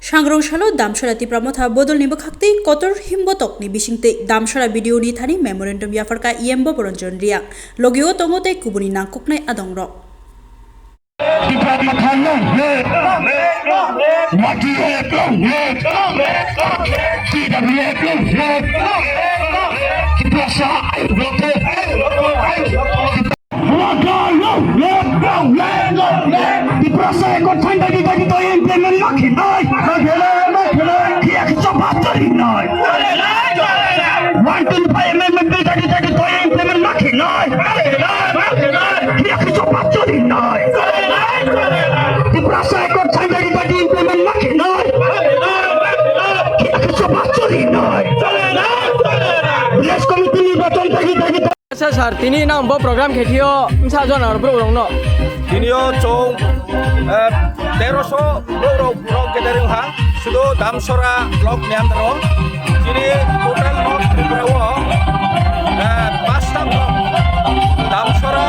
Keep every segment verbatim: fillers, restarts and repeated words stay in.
Sangrong salo Damsara Tipra Motha bodolni bwkhaktwi kotor himbotokni bisingtwi Damsara B D O ni thani memorandum yapharkha E M Boboranjan Reang, logio tongo tei kubuni nangkuknai adongrok. Tipra Motha long live! Wati long live! T W F long live! Tiprasa ayo rote! Wati long live! Long live! Long live! Tiprasa ekot thandaidi daidi to implement ma khinai! Ma khinai! Ma khinai! Khiya khicho bachari nai! One twenty-five amendment bill daidi daidi to implement ma khinai! Ma khinai! Ma khinai! Khiya khicho bachari nai! Tiprasa ekot thandaidi daidi implement ma khinai! Khiya khicho bachari nai! Village committee nirbachon daidi daidi to Sir, sir, tini nang bo program khe thio, msa jona rok borok rok no. Tinio chong, eh, teroso borok rok, borok gathering ha, sudo Damsara block ni under o. Tini total North Tripura o, eh, pasta block, Damsara,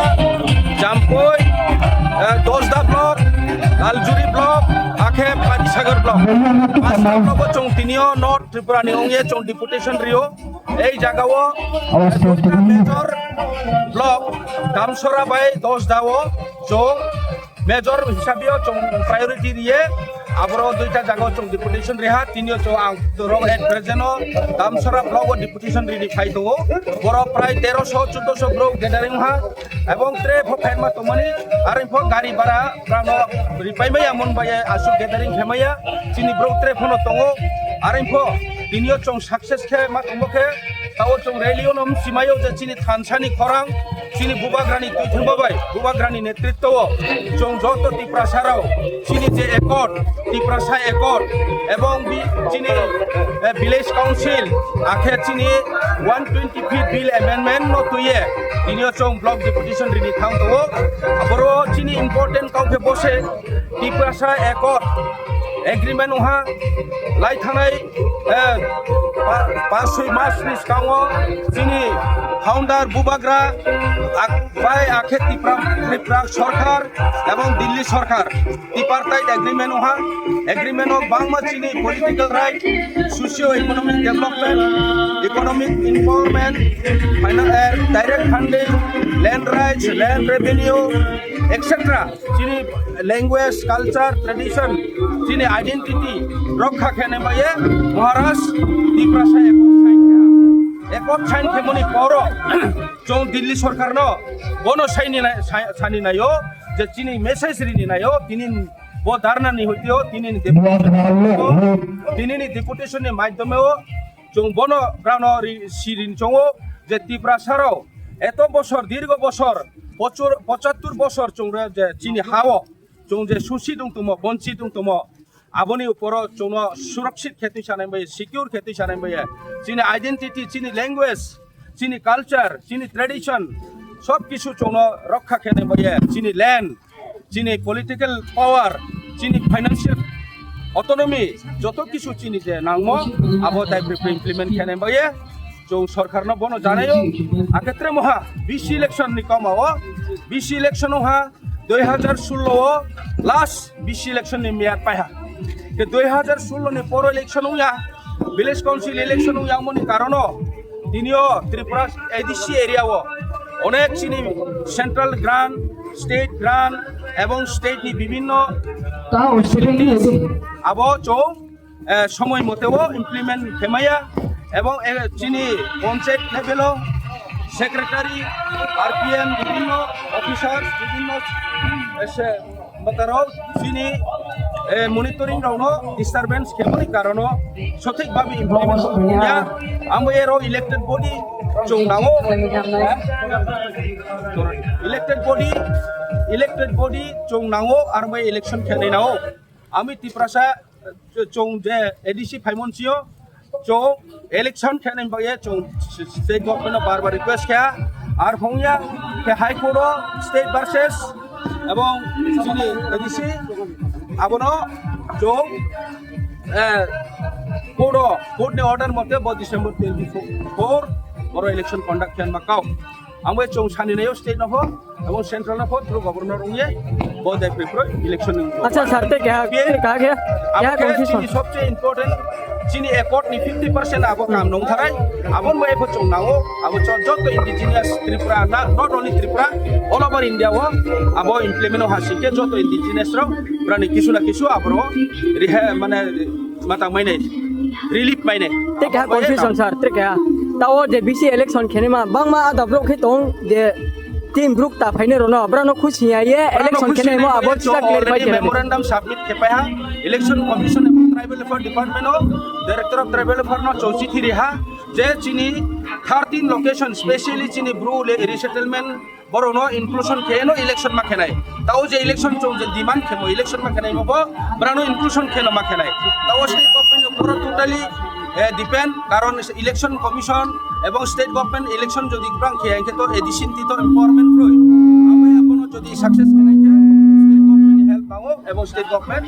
Jampui, eh, Dosda block, Laljuri block, akhe Panisagar block. Pasta block o chong tinio North Tripura ni ongye chong deputation rio. Ei jagao Awas, awas, awas. Major block Damsara bai Dosda o chong major hisabe o chong priority riye, aboro duita jaga o chong deputation riha, tinio chong ang rok at present o Damsara block o deputation rini phai tongo, boro prai teroso choddoso borok gathering ha, ebong tre pho phaima tongmani, are pho gari bara rano ripai maya mon bai asuk gathering khe maya, chini borok tre phono tongo, are pho tinio chong success khe ma tongbo khe, tao chong rally o no msimayo je chini thansani khorang, chini bubagrani twi thangba bai, bubagrani netritwo o chong joto Tiprasa rok, chini je accord, Tiprasa accord, ebong bi-, chini, eh, village council, akhe chini one twenty fifth bill amendment no twiye, tinio chong block deputation rini thang tongo, aboro chini important kau khe bose, Tiprasa Accord Agreement wngha lai thanai, eh, pa-, pas soi mas ni skango chini founder bubagra ak-, bai akhe Tipra, Tripura Sarkar ebong Delhi Sarkar Tripartite Agreement wngha. Agreement o bangma chini political right, socio economic development, economic empowerment, finan-, eh, direct funding, land rights, land revenue, et cetera. Chini language, culture, tradition, chini identity rokha khe nai baye Maharaj Tiprasa accord sign kha. Accord sign khe mani poro chong Delhi sarkar no bono saini nai, sa-, sani naio je chini message rini naio, tini bo dharna ni hoitio, tini ni deputation, tini ni deputation ni madhyome o chong bono brano ri-, sirin chongo je Tiprasa rok eto bosor, dirgo bosor, pochur-, pochattur bosor chong re je chini hao chong je susi dong tongmo, bonchi dong tongmo, aboni uporo chongno surakshit khe twi sanai bai, secure khe twi sanai bai, chini identity, chini language, chini culture, chini tradition, sob kisu chongno rokha khe nai bai, chini land, chini political power, chini financial autonomy, joto kisu chini je nangmo, abo dai bri bri implement khe nai bai. Chong sarkar no bono janaio, akhe tre moha B C election ni koma o, B C election o ha, dui hajar sullo o last B C election ni meyad paiha. Te dui hajar sullo ni poro election wngya, village council election wngya, amoni karono tinio Tripura A D C area o onek chini central grant, state grant ebong state ni bibhinno Tao sitting ni abo chong eh, somoi mote o implement khe maya, ebong, eh, chini panchayat level o secretary, R P M, bibhinno officers, bibhinno, eh, se, motaro chini, eh, monitoring rokno disturbance khemoni karono sothik bhabe implement ya, amo ero elected body chong nango, eh, elected body, elected body chong nango, aro election khe nai nango. Ami Tiprasa chong je A D C phaimon sio, chong election khe nai bagwi chong state government no bar bar request khe, ar hongya khe High Court o state versus ebong chini A D C abono chong, eh, court o, court ni order mote bo December twenty-four oro election conduct khe ma kau. Ang bai chong sani nayo state no pho, ebong central no pho through governor ongye, Bo de prepare election ni. Acha sir, te keha, te keha, keha, keha confusion. Chini sobse important, chini accord ni fifty percent abo kam nong tharai, abo mo epho chung nango, abo chon joto indigenous Tripura na, not only Tripura, all over India o, abo implement o hasike joto indigenous rok, brani kisu na kisu abro, rihe, mane, matang mai nai, relief mai nai. Te keha confusion sir, te keha. Tao je B C election khenima, bangma ada bro khe tong je Team Bruk ta phainai rokno, brano khusi ya ye, election khenai mo abo chwng chak clarify already khe memorandum submit khe paiha, Election Commission ebong Tribal Affairs Department o, Director of Tribal Affairs no chong chithi riha, je chini thirteen location, specially chini Bru le resettlement, borokno inclusion khe no election ma khenai. Tao je election chong je demand khe mo election ma khenai mo bo, brano inclusion khe no ma khenai. Tao state government ni upor totally eh, depend, karon election commission ebong state government election jodi bang khe, hingkhe to A D C ni to empowerment roi. Amai abono jodi success khe nai khe, state government ni help nango ebong state government